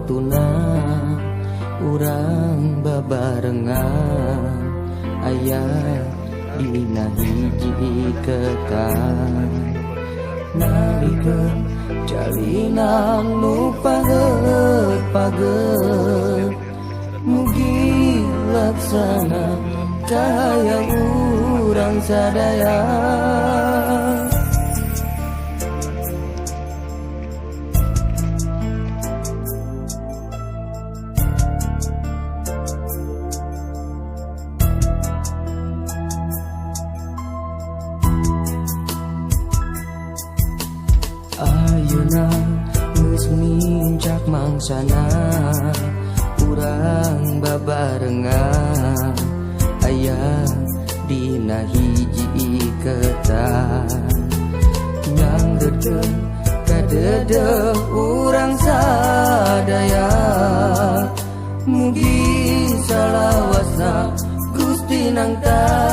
Waktuna urang babarengan aya dina hiji iketan, nalikeun jalinan nu paget paget. Mugi laksana kahayang urang sadaya. Ayeuna geus nincak mangsana urang babarengan aya dina hiji iketan, nyanggeurkeun kadeudeung urang sadaya. Mugi salawasna Gusti nangtayang.